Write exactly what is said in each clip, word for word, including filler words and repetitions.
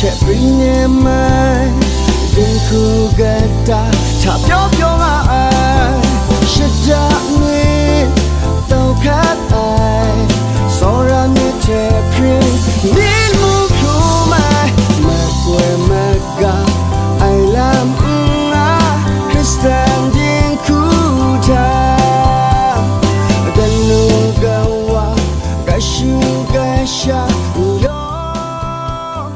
Hte pring e mai, dinghku kata hta pyaw pyaw nga ai, shada myit tau hkat ai, tsawra myit hte pring myit mu hkrum ai, makoi maga ai lam n nga, Hkristan dinghku hta, kanu kawa, kashu kasha, yawng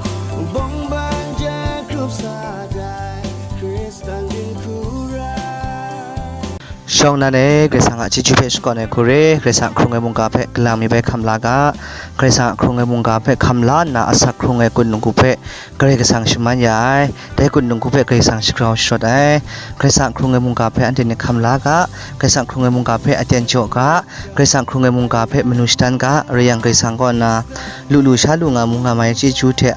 bawng ban jai hkrup sa dai, Hkristan dinghku rai. Shawng nan e, Karai Kasang a chyeju hpe shakawn ai hkuri, Karai Kasang hkrung ai mungga hpe galang mi bai hkam la ga, Karai Kasang a hkrung ai mungga hpe hkam la nna asak hkrung ai kun dinghku hpe Karai Kasang shaman ya ai, dai kun dinghku hpe Karai Kasang shagrau sharawt ai, Karai Kasang hkrung ai mungga hpe anhte ni hkam la ga, Karai Kasang hkrung ai mungga hpe aten jaw ga, Karai Kasang hkrung ai mungga hpe manu shadan ga, rai yang Karai Kasang kaw nna lu lu sha lu nga mu nga mai ai chyeju hte,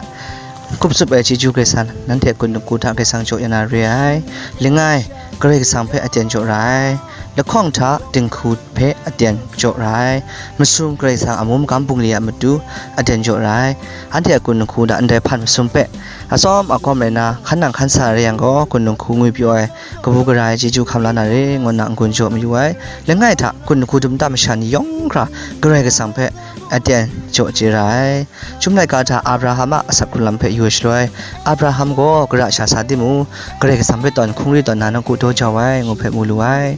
kup tsup ai chyeju Karai Kasang nanhte kun dinghku hta Karai Kasang jaw ya na re ai. Langai, Karai Kasang hpe aten jaw ra ai. Lahkawng hta dinghku hpe aten jaw ra ai. Masum Karai Kasang a mum magam bungli a matu aten jaw ra ai. Anhte a kun dinghku hta ndai hpan masum hpe atsawm akawm rai na, hkan nang hkan sa rai yang gaw, kun dinghku ngwi pyaw ai, kabu gara ai chyeju hkam la na re, ngu nna n-gun jaw mayu ai. Langai hta, kun dinghku dum tam masha ni yawng hkra Karai Kasang hpe aten jaw chye ra ai. Chyum laika hta Abraham a asak hkrung lam hpe yu ai shaloi, Abraham gaw gara sha sa timung, Karai Kasang hpe tawn hkungri tawn na nawku daw jau ai, ngu hpe mu lu ai.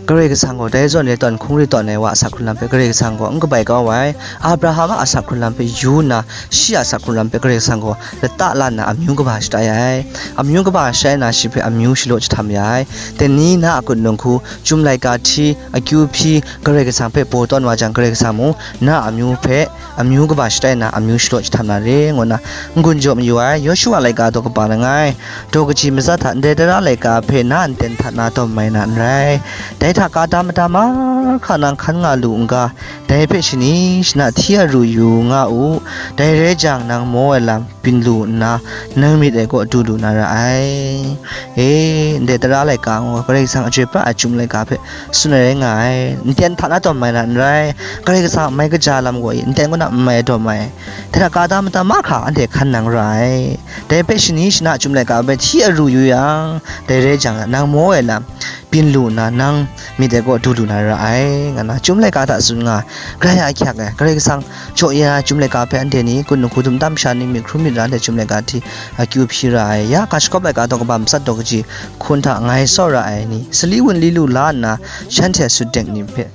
Karai Kasang gaw dai zawn e tawn hkungri tawn ai wa a asak hkrung lam hpe Karai Kasang gaw n kabai kau ai. Abraham a asak hkrung lam hpe yu nna, shi a asak hkrung lam hpe Karai Kasang gaw lata la nna amyu kaba shatai ai. Amyu kaba shatai na shi hpe amyu shalaw jahtam ya ai. Dai ni na a kun dinghku, chyum laika hti, akyu hpyi, Karai Kasang hpe baw tawn wa jang, Karai Kasang mung na a amyu hpe amyu kaba shatai na amyu shalaw jahtam na re, ngu nna n-gun jaw mayu ai. Yawshua laika daw kaba langai, daw kaji matsat hta ndai tara laika hpe na nten hta na tawn mai na n rai. Dai hta ka da mada mahkra nang hkan nga lu n ga, dai hpe shani shana hti a ru yu nga u, dai rai jang nang maw ai lam byin lu nna, nang myit ai kaw du lu na ra ai. E, ndai tara laika gaw Karai Kasang a chyoi pra ai chyum laika hpe tsun ai rai nga ai. Nten hta na tawn mai na n rai, Karai Kasang a mai kaja lam gaw e nten kaw na n mai ai tawn mai. Dai hta ka da mada mahkra anhte hkan nang ra ai. Dai hpe shani shana chyum laika hpe hti a ru yu yang, dai rai jang, nang maw ai lam byin lu nna, nang myit ai kaw du lu na ra ai, nga na chyum laika hta tsun nga ai. Grai a ahkyak ai, Karai Kasang jaw ya ai chyum laika hpe anhte ni, kun dinghku dum tam masha ni, myit hkrum myit ra ai chyum laika hti akyu hpyi ra ai. Ya, ga shagawp laika daw kaba matsat daw kaji hkun hta ngai tsawra ai ni, sali wunli lu la nna, shanhte a sut dek ni hpe,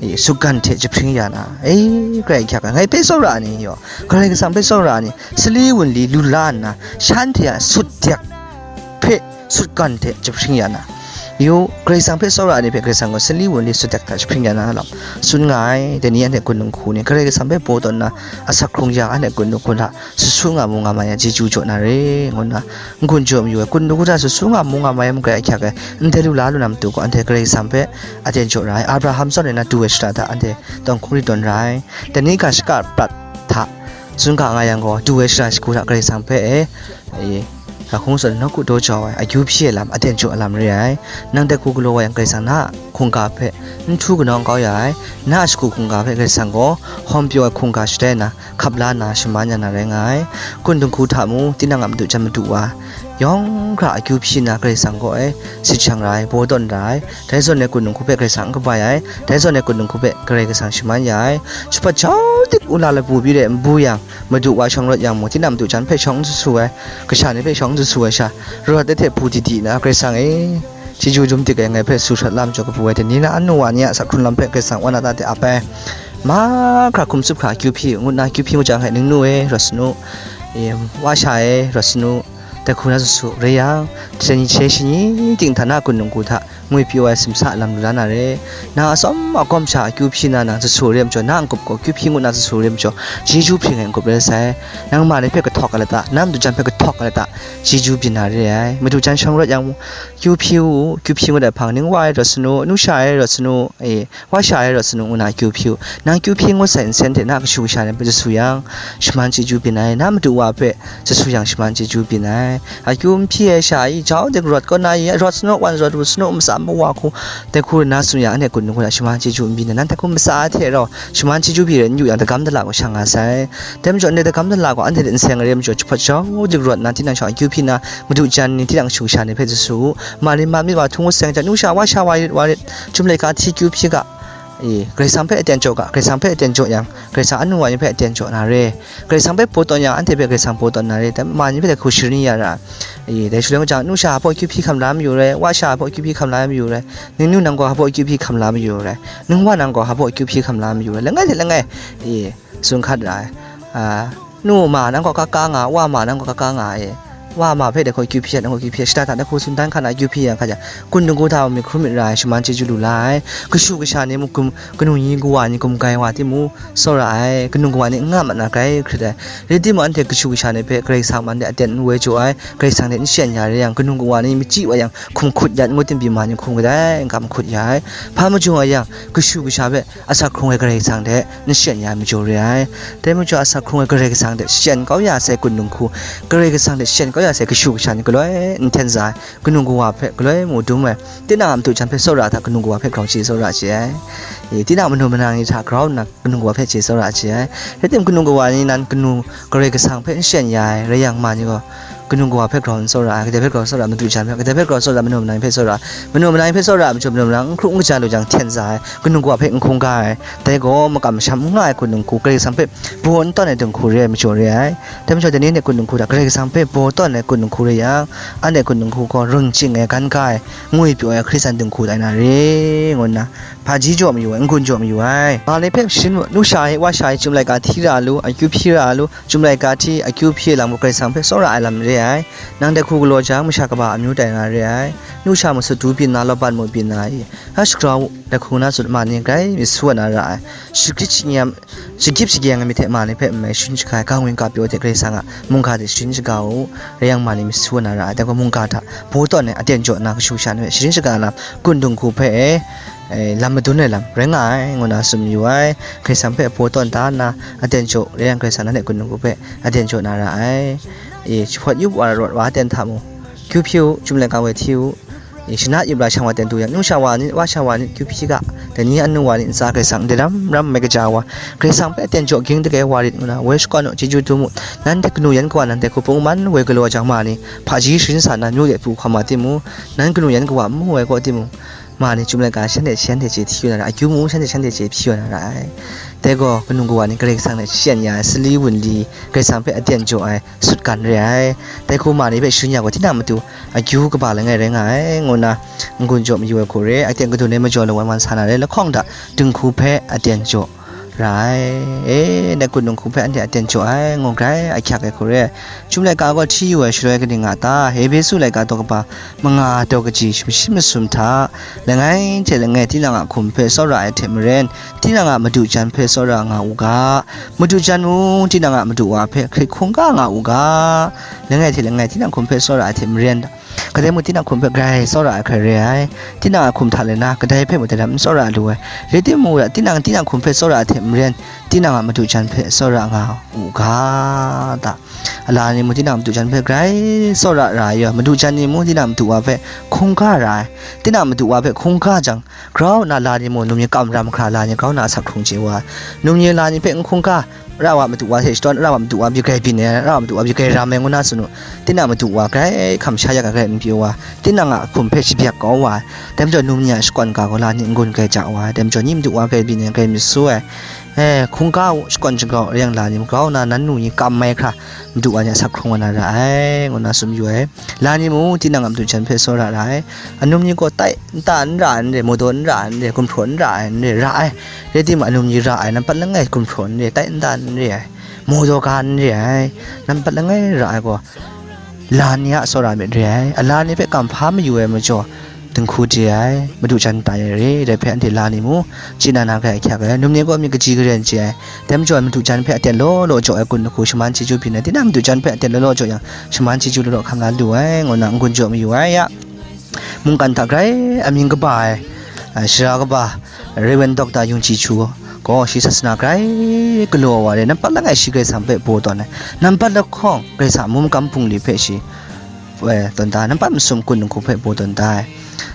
e, sutgan hte jahpring ya na, e, grai ahkyak ai, ngai hpe tsawra ai ni yaw, Karai Kasang hpe tsawra ai ni, sali wunli lu la nna, shanhte a sut dek hpe sutgan hte jahpring ya na, yu, Karai Kasang hpe tsawra ai ni hpe Karai Kasang gaw sali wunli sut dek hta jahpring ya na lam tsun nga ai. Dai ni anhte kun dinghku ni Karai Kasang hpe baw tawn nna asak hkrung yang, anhte kun dinghku hta su su nga mu nga mai ai chyeju jaw na re, ngu nna n-gun jaw mayu ai. Kun dinghku hta su su nga mu nga mai ai mung grai ahkyak ai, ndai lu la lu na matu gaw, anhte Karai Kasang hpe aten jaw ra ai. Abraham zawn e na du ai shara hta anhte tawn hkungri tawn ra ai. Dai ni ga shaka prat hta tsun ga nga yang gaw, du ai shara shagu hta Karai Kasang hpe e, e, ga hkung zawn nawku daw jau ai, akyu hpyi ai lam, aten jaw ai lam re ai. Nang dai hku galaw wa yang, Karai Kasang na a hkungga hpe n htu kanawng kau ya ai. Na a shagu hkungga hpe Karai Kasang gaw hawm pyaw ai hkungga shatai na, hkap la nna shaman ya na rai nga ai. Kun dinghku hta mung, tinang a madu jan madu wa yawng hkra akyu hpyi nna Karai Kasang kaw e sit shang ra ai, baw tawn ra ai. Dai zawn e kun dinghku hpe Karai Kasang n kabai ai. Dai zawn e kun dinghku hpe Karai Kasang shaman ya ai. Shawpat jau dik u la labu byi re n bu yang, madu wa shawng rawt yang mung, tinang madu jan hpe shawng n su su ai, kasha ni hpe shawng n su su ai sha, rawt ai hte bu di di nna, Karai Kasang e, chyeju dum dik ai ngai hpe su hkrat la majaw kabu ai, dai ni na anu wa ni a asak hkrung lam hpe Karai Kasang wa na ta de ap ai. Mahkra hkum tsup hkra akyu hpyi, ngut nna akyu hpyi ngut jang hte, ningnu e, rawt sanu, e, wa sha e, rawt sanu, dai hku na su su rai yang, shani she shani ting hta na kun dinghku hta ngwi pyaw ai simsa lam lu la na re. Nang atsawm akawm sha akyu hpyi na nang su su re ai majaw, na n-gup gaw akyu hpyi ngut na su su re ai majaw, chyeju hpring ai n-gup rai sai. Nang ma ni hpe kahtawk ai lata, na madu jan hpe kahtawk ai lata, chyeju byin na re ai. Madu jan shawng rawt yang, kyu hpyi u, kyu hpyi ngut ai hpang ning wa e rawt sanu, nu sha e rawt sanu, e, wa sha e rawt sanu ngu na kyu hpyi u. Nang kyu hpyi ngut sai nsen hte na kashu kasha ni hpe su su yang, shaman chyeju byin ai, na madu wa hpe su su yang shaman chyeju byin ai. Akyu n hpyi ai sha i jau dik rawt kaw na i, rawt sanu, wan rawt u sanu, matsa mawa hku, dai hku na tsun ya, anhte kun hku na shaman chyeju n byin na, nan dai hku matsa ai hte rau, shaman chyeju byi rai n yu yang, dagam dala gaw shang nga sai. Dai majaw, ndai dagam dala gaw anhte hte n seng ai re majaw, jahpawt jau dik rawt na, tinang shawng akyu hpyi na, madu jan ni, tinang kashu kasha ni hpe su su u. Ma ni ma myit wa htung ngut seng jang, nu sha, wa sha, wa rit, wa rit, Chyum laika hti kyu hpyi ga, e, Karai Kasang hpe aten jaw ga, Karai Kasang hpe aten jaw yang, Karai Kasang anu wa ni hpe aten jaw na re. Karai Kasang hpe paw tawn yang, anhte hpe Karai Kasang paw tawn na re. Dai ma ni hpe dai hku sharin ya ra. E, dai shaloi jang, nu sha hpaw akyu hpyi hkam la mayu re, wa sha hpaw akyu hpyi hkam la mayu re, ningnu nang gaw hpaw akyu hpyi hkam la mayu re, ningwa nang gaw hpaw akyu hpyi hkam la mayu re, langai hte langai, e, tsun hkat ra ai. A, nu ma nang gaw kaka nga, wa ma nang gaw kaka nga, e, wa ma hpe dai hku akyu hpyi, nang gaw akyu hpyi, shada hta dai hku tsun dan hkan a akyu hpyi yang hkat jang, kun dingku hta mung myit hkrum myit ra ai, shaman chyeju lu la ai. Kashu kasha ni mung, kum, kanu ni kawa ni gumgai wa timung, tsawra ai, kanu kawa ni n nga mat na grai hkrit ai. Rai timung, anhte kashu kasha ni hpe Karai Kasang man de aten n woi jaw ai, Karai Kasang hte n shayan ya re yang, kanu kawa ni machyi wa yang, hkum hkut yat ngut tinbyi ma ni hkum kadai, n kam hkut ya ai. Hpa majung ai yang, kashu kasha hpe asak hkrung ai Karai Kasang hte n shayan ya ai majaw re ai. Dai majaw, asak hkrung ai Karai Kasang hte shayan kau ya sai kun dingku, Karai Kasang hte shayan kau ya sai kashu kasha ni galoi n hten za ai, kanu kawa hpe galoi mu dum ai, tinang a madu jan hpe tsawra hta kanu kawa hpe grau chye tsawra chye ai. E, tinang a manu manang ni hta grau nna kanu kawa hpe chye tsawra chye ai. Rai timung, kanu kawa ni nan kanu Karai Kasang hpe n shayan ya ai rai yang, ma ni gaw kanu kawa hpe grau n tsawra ai, kadai hpe grau tsawra, madu jan hpe, kadai hpe grau tsawra, manu manang ni hpe tsawra, manu manang ni hpe tsawra ai majaw, manu manang n hkru n kaja lu jang hten za ai, kanu kawa hpe n hkungga ai, dai gaw makam masham n nga ai kun dingku, Karai Kasang hpe baw n tawn ai dingku re ai majaw re ai. Dai majaw, dai ni hte kun dingku hta Karai Kasang hpe baw tawn ai kun dingku re yang, anhte kun dingku gaw ring ching ai, gan ga ai, ngwi pyaw ai hkri san dingku tai na re, ngu nna hpaji jaw mayu ai, n-gun jaw mayu ai. Ma ni hpe sharin, nu sha e, wa sha e, Chyum laika hti ra lu, akyu hpyi ra lu, Chyum laika hti akyu hpyi ai lam gaw Karai Kasang hpe tsawra ai lam re ai. Nang dai hku galaw jang, masha kaba amyu tai na re ai. Nu sha masut du byin na, laban mu byin na, i, ha shagrau u, dai hku na tsun, ma ni grai myit su wa na ra ai. Shagrit shagem, shagyip shagyeng ai myit hte ma ni hpe n mai sharin shaga ai, ga ngwin ga pyaw hte Karai Kasang a mungga hte sharin shaga u, rai yang ma ni myit su wa na ra ai. Dai gaw mungga hta baw tawn ai aten jaw nna, kashu kasha ni hpe sharin shaga ai lam, kun dingku hpe, e, lam madun ai lam rai nga ai, ngu na tsun mayu ai. Karai Kasang hpe baw tawn da nna aten jaw, rai yang Karai Kasang nanhte kun dingku hpe aten jaw na ra ai. E, jahpawt yup wa rawt wa aten hta mung, akyu hpyi u, Chyum laika woi hti u, e, shana yup la shang wa ten du yang, nu sha wa ni, wa sha wa ni akyu hpyi ga, dai ni anu wa ni ntsa Karai Kasang ndai ram ram mai kaja wa, Karai Kasang hpe aten jaw ging dage wa rit ngu na, woi shakawn u, chyeju dum u, nanhte kanu yan kawa, nanhte hku hpung man woi galaw jang, ma ni hpaji sharin sa nna, myu de pru hkawm wa timung, nan kanu yan kawa n mu ai gaw timung, ma ni Chyum laika shanhte shanhte chye hti wa na ra, akyu mung shanhte shanhte chye hpyi wa na ra ai. Dai gaw kanu kawa ni Karai Kasang hte shayan ya ai, sali wunli, Karai Kasang hpe aten jaw ai sutgan re ai. Dai hku ma ni hpe sharin ya gaw, tinang matu akyu kaba langai rai nga ai, ngu nna n-gun jaw mayu ai hku re, aten kadun ai majaw lawan wan sa na re, lahkawng hta dinghku hpe aten jaw ra ai. E, dai kun dinghku hpe anhte aten jaw ai, ngu grai ahkyak ai hku re. Chyum laika gaw hti yu ai shaloi kaning nga ta? Epesu laika daw kaba manga daw kaji sumshi masum hta, langai hte langai tinang a hkum hpe tsawra ai hte maren, tinang a madu jan hpe tsawra nga u ga, madu jan mung tinang a madu wa hpe hkrit hkungga nga u ga, langai hte langai tinang hkum hpe tsawra ai hte maren, kadai mung tinang hkum hpe grai tsawra ai hkrai re ai, tinang a hkum hta le na kadai hpe mung dai lam n tsawra lu ai, rai timung, tinang tinang hkum hpe tsawra ai hte maren, tinang a madu jan hpe tsawra nga u ga, ta. Ala ni mung tinang madu jan hpe grai tsawra ra ai, madu jan ni mung tinang madu wa hpe hkungga ra ai. Tinang madu wa hpe hkungga jang, grau nna la ni mung, num ni kam ram hkra la ni grau nna asak hkrung chye wa ai. Num ni la ni hpe n hkungga, ra wa madu wa hte shadawn, ra wa madu wa byi grai byin ai, ra wa madu wa byi grai ram ai ngu na tsun u. Tinang madu wa grai hkam sha yak ai grai n pyi wa, tinang a hkum hpe shabyak kau wa ai. Dai majaw num ni a shakawn ga gaw la ni n-gun grai ja wa ai. Dai majaw ni madu wa grai byin ai, grai myit su ai. E, hkungga u, shakawn shagau, rai yang la ni mung grau nna nan nu ni kam mai hkra, madu wa ni asak hkrung wa na ra ai, ngu nna tsun yu ai. La ni mung tinang a madu jan hpe tsawra ra ai. Anum ni gaw tai nta n ra ai n re, mawdaw n ra ai n re, gumhpraw n ra ai n re, ra ai. Rai timung, anum ni ra ai, nampat langai gumhpraw n re, tai nta n re ai, mawdaw ga n re ai, nampat langai ra ai gaw, la ni a tsawra myit re ai. Ala ni hpe kamhpa mayu ai majaw, dinghku chye ai, madu jan tai ai re, dai hpe anhte la ni mung, chye na na grai ahkyak ai, num ni gaw myit kaji karen chye ai, dai majaw madu jan hpe aten law law jaw ai kun lahku shaman chyeju byin ai, tinang madu jan hpe aten law law jaw yang, shaman chyeju law law hkam la lu ai, ngu nna n-gun jaw mayu ai ya. Mungkan hta grai amying kaba ai, a, sara kaba, Reverend Doctor Yung Ji Chu gaw shi sasana grai galaw wa re, nampat langai shi Karai Kasang hpe baw tawn ai, nampat lahkawng Karai Kasang a mungkan bungli hpe shi e, tawn da, nampat masum kun dinghku hpe baw tawn da ai.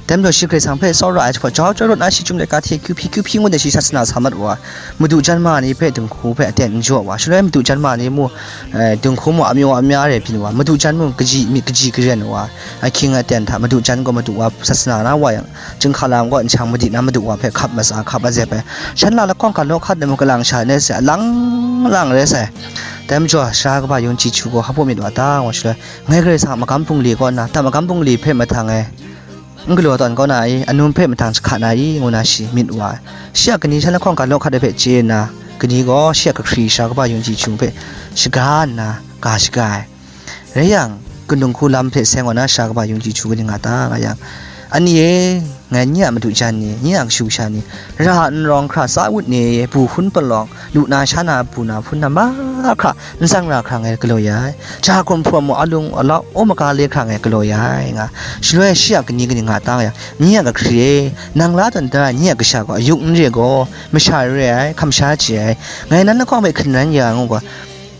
Dai majaw shi Karai Kasang hpe tsawra ai jahpa jau jau rawt na shi chyum laika hte kyu hpyi kyu hpyi ngu de shi sasana sa mat wa, madu jan ma ni hpe dinghku hpe aten n jaw wa, shaloi madu jan ma ni mu, e, dinghku mu amyu amya re byin wa, madu jan mu kaji myit kaji karen wa, ahkying aten hta madu jan gaw madu wa sasana na wa yang, chyinghka lam gaw nshang madit na madu wa hpe hkap matsa hkap mazep ai, shan la lahkawng ga law hkat ai mu kalang sha ai se, alang lang rai sai. Dai majaw, sara kaba yung chyi chu gaw hpa baw myit wa ta, nga shaloi, ngai Karai Kasang a magam bungli kaw nna, dam magam bungli hpe mahtang e, n galaw tawn kau na i, anum hpe mahtang jahka na i, ngu na shi myit wa ai. Shi a kani shan lahkawng ga law hkat ai hpe chye nna, kani gaw shi a kahkri sara kaba yung chyi chu hpe shaga nna, ga shaga ai. Rai yang, kun dinghku lam hpe seng wa na sara kaba yung chyi chu kaning nga ta, nga yang, ani e, ngai nye a madu jan ni, nye a kashu kasha ni, ra n rawng hkra tsa wut ni, bu hpun palawng, lu na sha na bu na hpun na mahkra, n tsang ra hkra ngai galaw ya ai. Ja hkrum hprawm mu alung alau, o maga le hkra ngai galaw ya ai, nga. Shaloi shi a kani kaning nga ta, nga yang, nye a kahkri e, nang la tawn da ai nye a kasha gaw ayuk n re gaw, masha re ai, hkam sha chye ai. Ngai nan lahkawng hpe hkringran ya ngu gaw,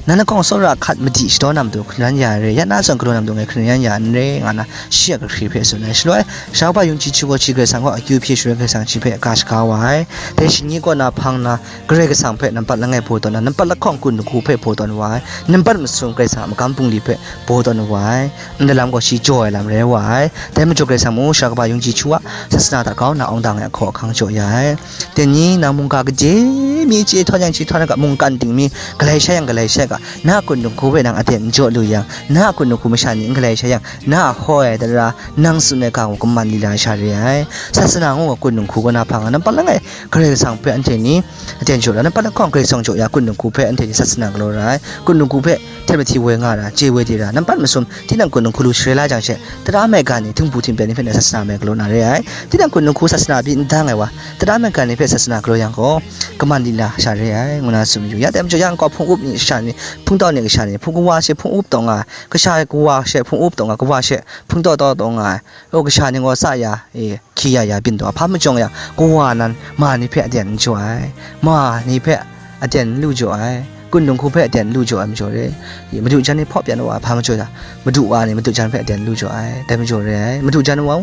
nan lahkawng tsawra hkat madi shadaw na matu hkringran ya ai re, ya na zawn galaw na matu ngai hkringran ya n re, nga na shi a kahkri hpe tsun ai. Shaloi, sara kaba yung chyi chu gaw shi Karai Kasang kaw akyu hpyi shaloi Karai Kasang shi hpe ga shaga wa ai. Dai shi ni kaw na hpang na, Karai Kasang hpe nampat langai baw tawn na, nampat lahkawng kun dinghku hpe baw tawn wa ai. Nampat masum Karai Kasang a magam bungli hpe baw tawn wa ai. Ndai lam gaw shi jaw ai lam rai wa ai. Dai majaw Karai Kasang mu sara kaba yung chyi chu a, sasana hta grau nna awng dang ai ahkaw ahkang jaw ya ai. Dai ni nang mungga kaje mi chye htawn yang chye htawn ai ga, mungkan dingmi galai shai yang galai shai ga, na a kun dinghku hpe nang aten n jaw lu yang, na a kun dinghku masha ni n galai shai yang, na a hoi ai tara, nang tsun ai ga gaw kaman lila sha re ai. Sasana ngu gaw kun dinghku kaw na hpang na, nampat langai Karai Kasang hpe anhte ni aten jaw ra, nampat lahkawng Karai Kasang jaw ya kun dinghku hpe anhte ni sasana galaw ra ai. Kun dinghku hpe hte mahti woi nga ra, chye woi di ra, nampat masum tinang kun dinghku lu sharai la jang she, tara maigan ni, htingbu htingpyan ni hpe na sasana mai galaw na re ai. Tinang kun dinghku sasana pyi n dang ai wa, tara maigan ni hpe sasana galaw yang gaw, kaman lila sha re ai, ngu na tsun mayu. Ya dai majaw, yang nkau hpung up ni kasha ni, hpungtau ni kasha ni, hpung kawa she hpung up taw nga ai, kasha kawa she hpung up taw nga ai, kawa she hpungtau tau taw nga ai, o kasha ni gaw tsa ya, e, hkyi ya ya byin taw, hpa majaw yang, kawa nan ma ni hpe aten n jaw ai, ma ni hpe aten n lu jaw ai, kun dinghku hpe aten n lu jaw ai majaw re, e, madu jan ni hpaw pyan wa ai, hpa majaw yang, madu wa ni madu jan hpe aten n lu jaw ai, dai majaw re ai, madu jan wa,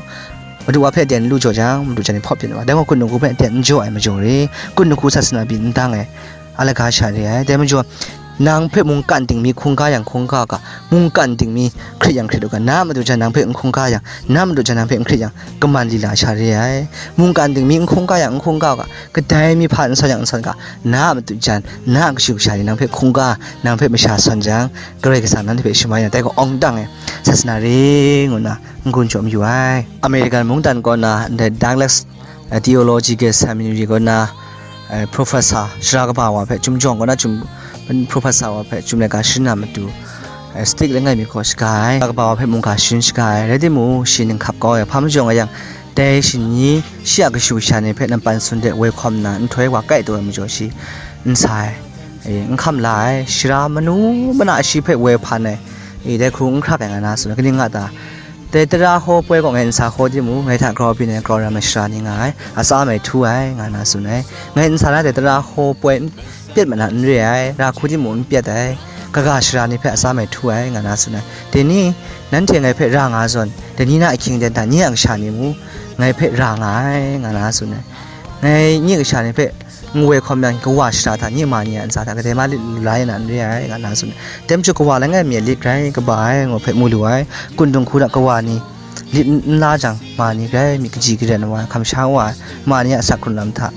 madu wa hpe aten n lu jaw jang, madu jan ni hpaw pyan wa ai, dai gaw kun dinghku hpe aten n jaw ai majaw re, kun dinghku sasana pyi n dang ai, alaga sha re ai. Dai majaw, nang hpe mungkan dingmi hkungga yang hkungga ga, mungkan dingmi hkrit yang hkrit u ga, na a madu jan nang hpe n hkungga yang, na a madu jan nang hpe n hkrit yang, kaman lila sha re ai. Mungkan dingmi n hkungga yang n hkungga u ga, kadai mi hpa n sawn yang n sawn ga, na a madu jan, na a kashu kasha ni nang hpe hkungga, nang hpe masha sawn jang, Karai Kasang nanhte hpe shaman yang, dai gaw awng dang ai sasana re, ngu nna n-gun jaw mayu ai. American mungdan kaw na, ndai Douglas eh, Theological Seminary kaw na, eh, professor, sara kaba wa hpe, chyum jawng kaw na chyum, professor wa hpe, chyum laika sharin na matu, eh, stick langai mi hkaw shaga ai, sara kaba wa hpe mungga sharin shaga ai, rai timung, shi ninghkap kau ai, hpa majaw nga yang, dai shi ni, shi a kashu kasha ni hpe nampan sun de woi hkawm nna, nhtoi wa kai taw ai majaw shi n sa ai, eh, n hkam la ai, sara manu mana shi hpe woi hpan ai, eh, dai hkru n hkrak ai nga na tsun ai, kaning nga ta, dai tara hkaw poi gaw ngai n sa hkaw timung, ngai hta grau byin ai grau ram ai sara ni nga ai, atsa mai htu ai, nga na tsun ai. Ngai n sa na dai tara hkaw poi n pyat mat na n re ai, ra hku timung n pyat ai, kaga sara ni hpe atsa mai htu ai, nga na tsun ai. Dai ni, nanhte ngai hpe ra nga zawn, dai ni na ahkying aten hta nye a kasha ni mung, ngai hpe ra nga ai, nga na tsun ai. Ngai nye kasha ni hpe, n woi hkawm yang, kawa shara hta, nye ma ni a ntsa hta, kadai ma lit lu la ya na n re ai, nga na tsun ai. Dai majaw kawa langai mi a lit grai kaba ai, ngu hpe mu lu ai. Kun dinghku hta kawa ni lit n la jang, ma ni grai myit kaji karen wa ai, hkam sha wa ai, ma ni a asak hkrung lam hta,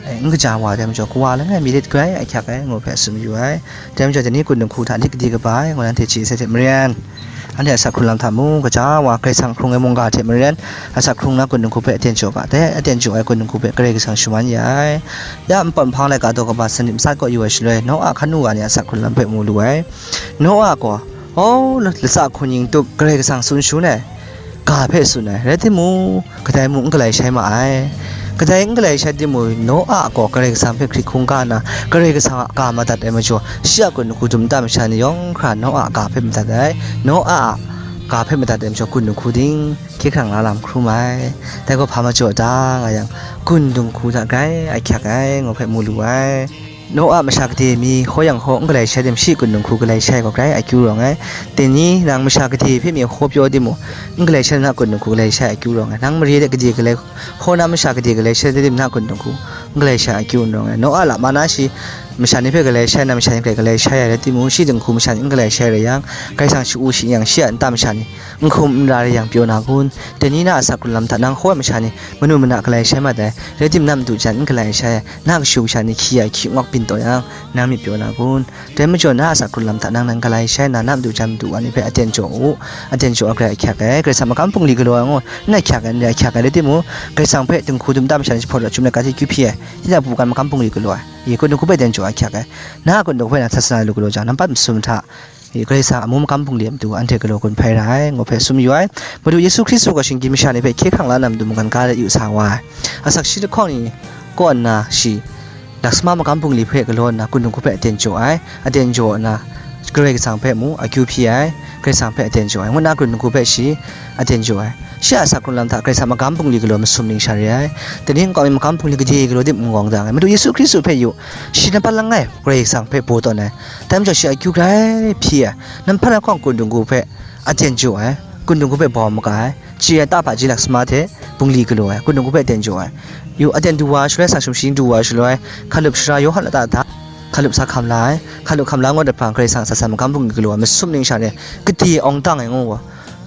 eh, n kaja wa ai, dai majaw kawa langai mi lit grai ahkyak ai, ngu hpe tsun mayu ai. Dai majaw, dai ni kun dinghku hta lit kadi kaba ai, ngu nanhte chye sai hte maren, anhte asak hkrung lam hta mung kaja wa, Karai Kasang hkrung ai mungga hte maren, asak hkrung na kun dinghku hpe aten jaw ga, dai aten jaw ai kun dinghku hpe Karai Kasang shaman ya ai. Ya npawt nhpang laika daw kaba sanit matsat kaw yu ai shaloi, Noa hkan nu ga ni a asak hkrung lam hpe mu lu ai. Noa gaw, o, latsa hkun ning tup Karai Kasang tsun shangun ai ga hpe tsun ai, rai timung, kadai mung n galai shai ma ai. Kadai n galai shai timung, Noa gaw Karai Kasang hpe hkrit hkungga nna, Karai Kasang a ga madat ai majaw, shi a kun dinghku dum nta masha ni yawng hkra Noa a ga hpe madat ai. Noa a ga hpe madat ai majaw, kun dinghku ting hkye hkrang la lam hkrum ai. Dai gaw hpa majaw ta, nga yang, kun dinghku hta grai ahkyak ai, ngu hpe mu lu ai. Naw a masha gade mi hkaw yang hkaw n galai shai tim shi kun dinghku galai shai gaw grai akyu rawng ai. Dai ni nang masha gade hpe mi hkaw pyaw timung, n galai shai na kun dinghku galai shai akyu rawng ai. Nang mare de gade galai hkaw na masha gade galai shai tim na kun dinghku n galai shai akyu n rawng ai. Naw a lama na shi masha ni hpe galai shai na masha ni hpe galai shai ai rai timung, shi dinghku masha ni n galai shai rai yang, Karai Kasang shu-u shi yang shi a nta masha ni n hkum n ra rai yang pyaw na kun? Dai ni na a asak hkrung lam hta nang hkaw ai masha ni manu mana galai shai mat ai, rai tim na madu jan n galai shai ai, na kashu kasha ni hkyi ai hkyi ngawk byin taw yang, nang myit pyaw na kun? Dai majaw na a asak hkrung lam hta nang nang galai shai na, na madu jan madu wa ni hpe aten jaw u, aten jaw ai grai ahkyak ai, Karai Kasang magam bungli galaw ai ngu, n ahkyak ai, n ahkyak ai rai timung, Karai Kasang hpe dinghku dum ta masha ni jahpawt daw chyum let ga hte akyu hpyi ai, tinang hpu kan magam bungli galaw ai, i, kun dinghku hpe aten jaw ahkyak ai, na a kun dinghku hpe na sasana lu galaw jang, nampat masum hta, i, Karai Kasang amu magam bungli a matu anhte galaw gun hpai ra ai, ngu hpe tsun mayu ai. Madu Yesu Hkristu gaw shinggyim masha ni hpe hkye hkrang la na matu mungkan ga let yu sa wa ai. Asak shi lahkawng ni kaw nna shi, laksama magam bungli hpe galaw nna, kun dinghku hpe aten jaw ai, aten jaw nna, Karai Kasang hpe mu akyu hpyi ai, Karai Kasang hpe aten jaw ai, ngu nna kun dinghku hpe shi aten jaw ai. Shi a asak hkrung lam hta Karai Kasang magam bungli galaw masum ning sha re ai. Dai ni nkau mi magam bungli gade galaw dim n gawng dang ai. Madu Yesu Hkristu hpe yu, shi nampat langai Karai Kasang hpe baw tawn ai. Dai majaw shi akyu grai hpyi ai. Nampat lahkawng kun dinghku hpe aten jaw ai, kun dinghku hpe bau maga ai, chye ai ta hpaji laksama hte bungli galaw ai, kun dinghku hpe aten jaw ai. Yu, aten du wa shaloi, asak sumshi du wa shaloi, hkalup sara Yawhan lata hta, hkalup sa hkam la ai, hkalup hkam la ngut ai hpang Karai Kasang a sasana magam bungli galaw ai, masum ning sha ni gade awng dang ai ngu gaw,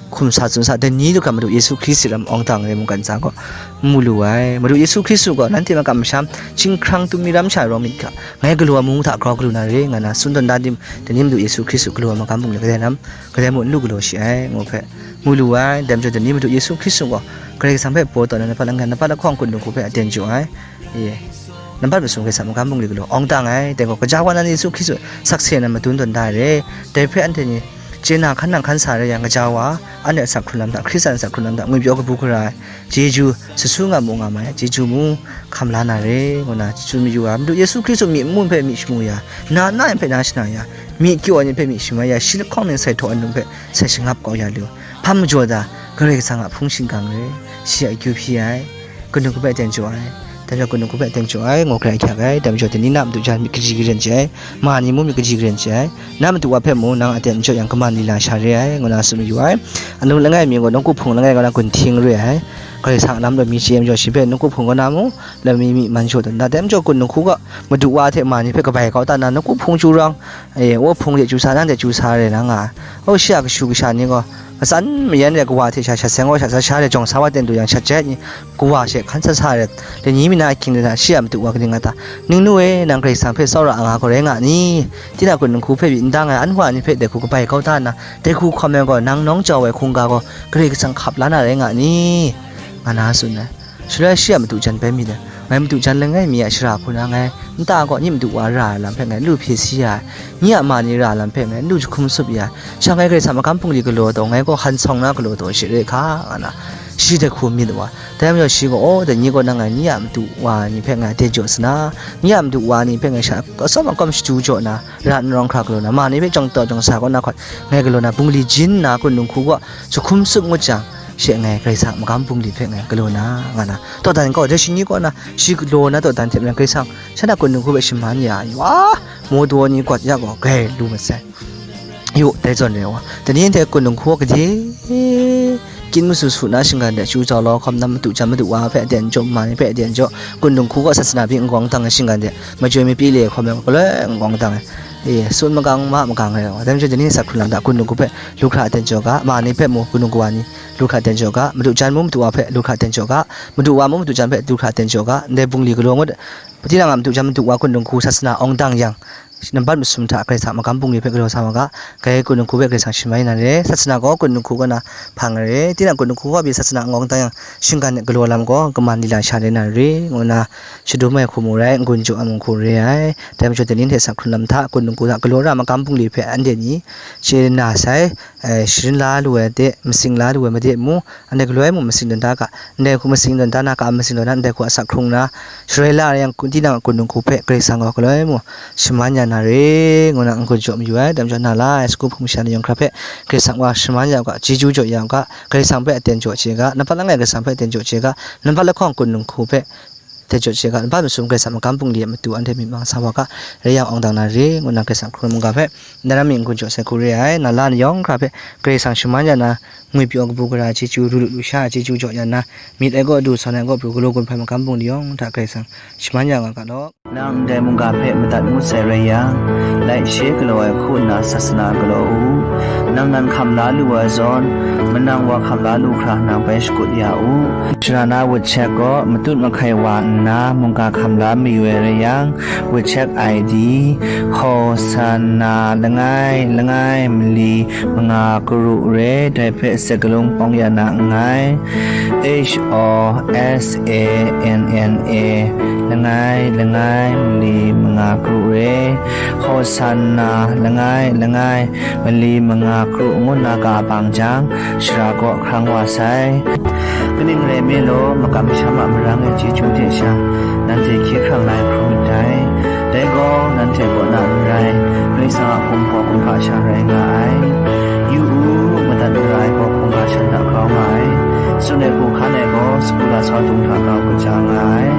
hkum sa tsun sa, dai ni lu hkra Madu Yesu Hkristu lam awng dang ai mungkan sa gaw, mu lu ai. Madu Yesu Hkristu gaw, nanhte makam masham, chyinghkrang tummi ram sha rawng myit hkra, ngai galaw ai mung hta grau galu na re, nga na tsun tawn da tim, dai ni Madu Yesu Hkristu galaw ai magam bungli kadai lam, kadai mung n lu galaw shi ai, ngu hpe mu lu ai. Dai majaw dai ni Madu Yesu Hkristu gaw Karai Kasang hpe baw tawn ai, nampat langai, nampat lahkawng kun dinghku hpe aten jaw ai, e, nampat masum Karai Kasang magam bungli galaw awng dang ai, dai gaw, kaja wa nan Yesu Hkristu sakse nan madun tawn da ai re. Dai hpe anhte ni chye na hkan nang hkan sa rai yang, kaja wa, anhte a asak hkrung lam hta, Hkristan a asak hkrung lam hta ngwipyaw kabu gara ai, chyeju, su su nga mu nga ma ai, chyeju mung hkam la na re, ngu na tsun mayu ai. Madu Yesu Hkristu myi nmu hpe myi shamu ya, na na hpe na shana ya, myi kyaw ai ni hpe myi shamu ya, shi lahkawng ning sai htaw ai num hpe sai shangap kau ya lu. Hpa majaw da, Karai Kasang a hpung shingkang re, shi a akyu hpyi ai, kun dinghku hpe aten jaw ai, dai majaw kun dinghku hpe aten jaw ai, ngu hkra ahkyak ai. Dai majaw dai ni na madu jan myit kaji karen chye ai, ma ni mung myit kaji karen chye ai, na madu wa hpe mung nang aten jaw yang, kaman lila sha re ai, ngu na tsun mayu ai. Anu langai mi gaw, nawku hpung langai gaw na gun hting re ai, Karai Kasang a lam taw mi chye majaw, shi hpe nawku hpung kaw na mung, lami myi man jaw tawn da. Dai majaw kun dinghku gaw, madu wa hte ma ni hpe kabai kau ta na, nawku hpung chyu rawng, e, wa hpung de chyu sa, nang de chyu sa rai na nga ai. O, shi a kashu kasha ni gaw, matsan mayan de kawa hte sha shat seng wa sha sa sha de jawng sa wa ten du yang, shat jai ni kawa she hkan sa sa ret, lani mi na ahkying de na, shi a madu wa kaning nga ta? Ningnu e, nang Karai Kasang hpe tsawra nga gaw rai nga ni? Tinang kun dinghku hpe pyi n dang ai, anhte wa ni hpe dai hku kabai kau ta na, dai hku hkawm ai gaw, nang nawng jau ai hkungga gaw Karai Kasang hkap la na rai nga ni? Nga na tsun ai. Shaloi shi a madu jan bai mi dai, ngai madu jan langai mi a shara hku na ngai nta gaw, nye madu wa ra ai lam hpe ngai n lu hpye si ya ai, nye a ma ni ra ai lam hpe ngai n lu jahkum sup ya ai, sha ngai Karai Kasang magam bungli galaw taw, ngai gaw han sawng na galaw taw she re hka, nga na shi dai hku myit wa. Dai majaw shi gaw, "O, dai ni gaw nang ngai nye a madu wa ni hpe ngai aten jaw sa na, nye a madu wa ni hpe ngai sha atsawm akawm shadu jaw na, ra n rawng hkra galaw na, ma ni hpe jawng taw jawng sa kaw na hkawt ngai galaw na, bungli jin nna kun dinghku gaw jahkum sup ngut jang, she ngai Karai Kasang magam bungli hpe ngai galaw na," nga na, dawdan gaw, dai shi ni kaw na, shi galaw na dawdan hte maren Karai Kasang sha na kun dinghku hpe shaman ya ai, wa, maw daw ni gawt ya gaw, grai lu masai. Yu, dai zawn re wa, dai ni ndai kun dinghku gade, kyin masu su na shinggan de, chyu jau lau hkawm na, madu jan madu wa hpe aten jaw, ma ni hpe aten jaw, kun dinghku gaw sasana hpyi n gawng dang ai shinggan de, majoi mapyi le hkawm ai, galoi n gawng dang ai, e, tsun magang ma magang ai wa. Dai majaw, dai ni asak hkrung lam hta kun dinghku hpe lu hkra aten jaw ga, ma ni hpe mu kun dinghku wa ni lu hkra aten jaw ga, madu jan mung madu wa hpe lu hkra aten jaw ga, madu wa mung madu jan hpe lu hkra aten jaw ga, ndai bungli galaw ngut, tinang a madu jan madu wa kun dinghku sasana awng dang yang, nampat masum hta Karai Kasang magam bungli hpe galaw sa wa ga, grai kun dinghku hpe Karai Kasang shaman ya na re, sasana gaw kun dinghku kaw na hpang ai re, tinang kun dinghku kaw pyi sasana n gawng dang yang, shinggan de galaw lam gaw kaman lila sha rai na re, ngu na shadum ai hku mu rai, n-gun jaw ai mung hku re ai. Dai majaw, dai ni hte asak hkrung lam hta, kun dinghku hta galaw ra ai magam bungli hpe anhte ni chye na sai, e, sharin la lu ai de, masing la lu ai made mu, anhte galoi mung masing tawn da ga, ndai hku masing tawn da na, ka masing tawn na, ndai hku asak hkrung na, shaloi la ai yang, kun, tinang a kun dinghku hpe Karai Kasang gaw galoi mung shaman ya na re, ngu na n-gun jaw mayu ai. Dai majaw, na la ai sagu hpung masha ni yawng hkra hpe Karai Kasang wa shaman ya u ga, chyeju jaw ya u ga, Karai Kasang hpe aten jaw chye ga, nampat langai Karai Kasang hpe aten jaw chye ga, nampat lahkawng kun dinghku hpe Hte jaw she ga, npa masum Karai Kasang magam bungli a matu anhte myit mang sa wa ga, rai yang awng dang na re, ngu nna Karai Kasang hkrung ai mungga hpe, ndan na myit n-gun jaw sai hku re ai, na la ni yawng hkra hpe, Karai Kasang shaman ya na, ngwi pyaw kabu gara ai chyeju, ru lu lusha ai chyeju jaw ya na, myit ai gaw du, san ai gaw pru, galaw gun hpai magam bungli yawng hta Karai Kasang shaman ya nga ga law. Nang ndai mungga hpe madat ngut sai rai yang, laishe galaw ai hku nna sasana galaw u. Nang nan hkam la lu ai zawn, manang wa hkam la lu hkra nang bai shakut ya u. Shara na wut chek gaw matut mahkai wa nna mungga hkam la mayu ai rai yang, wut chek I D, Hosanna langai langai mali manga karu re, dai hpe sek galung pawng ya na nngai. H O S A N N A, langai langai mali manga karu re, Hosanna langai langai mali manga kru ngu nna ka bang jang, shara kaw hkrang wa sai. Kaning rai nme law, makam masham a marang e chyeju hte sha, nanhte hkye hkrang la ai hkrum myit dai. Dai gaw, nanhte kaw na n rai, Karai Kasang a hkum gaw hkungga sha rai nga ai. Yu u, madat mara ai gaw hkungga shan hta grau nga ai. Tsun ai hku hkan ai gaw, sagu lasau dung hta grau kaja nga ai.